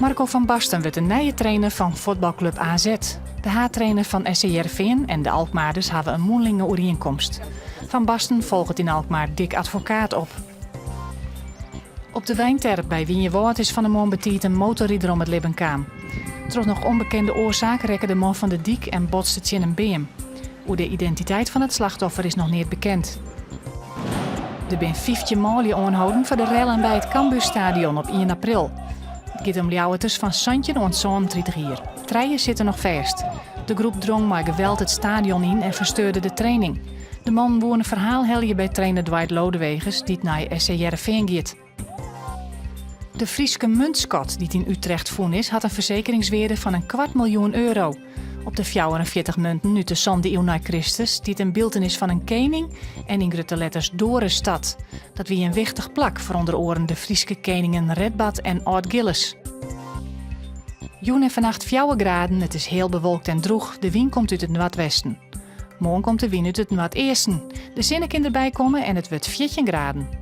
Marco van Basten wurdt de nije trainer fan fuotbalklup AZ. De haadtrainer fan SC Hearrenfean en de Alkmaarders hawwe in mûnlinge oerienkomst. Van Basten folget yn Alkmaar Dick Advocaat op. Op de Weinterp by Wynjewâld is fan 'e moarn betiid in motorrider om it libben kaam. Troch noch ûnbekende oarsaak rekke de man fan de dyk en botste tsjin in beam. Oer de identiteit fan it slachtoffer is noch neat bekend. Der binne 15 manlju oanholden foar de rellen by it Cambuurstadion op ien april. It giet om Ljouwerters fan 17 oant 37 jier. Trije sitte noch fêst. De groep drong mei geweld it stadion yn en fersteurde de training. De mannen woene ferhaal helje by trainer Dwight Lodeweges, dy't nei SC Hearrenfean giet. De Fryske muntskat dy't yn Utrecht fûn is, hat in fersekeringswearde fan in kwart miljoen euro. Op de 44 munten út de sande iuw nei Kristus stiet in byltenis fan in kening en yn grutte letters Dorestad. Dat wie in wichtich plak foar ûnder oaren de Fryske keningen Redbad en Aldgilles. Jûn en fannacht 4 graden, it is heal bewolkt en drûch, de wyn komt út it noardwesten. Moarn komt de wyn út it noardeasten. De sinne kin derby komme en it wurdt 14 graden.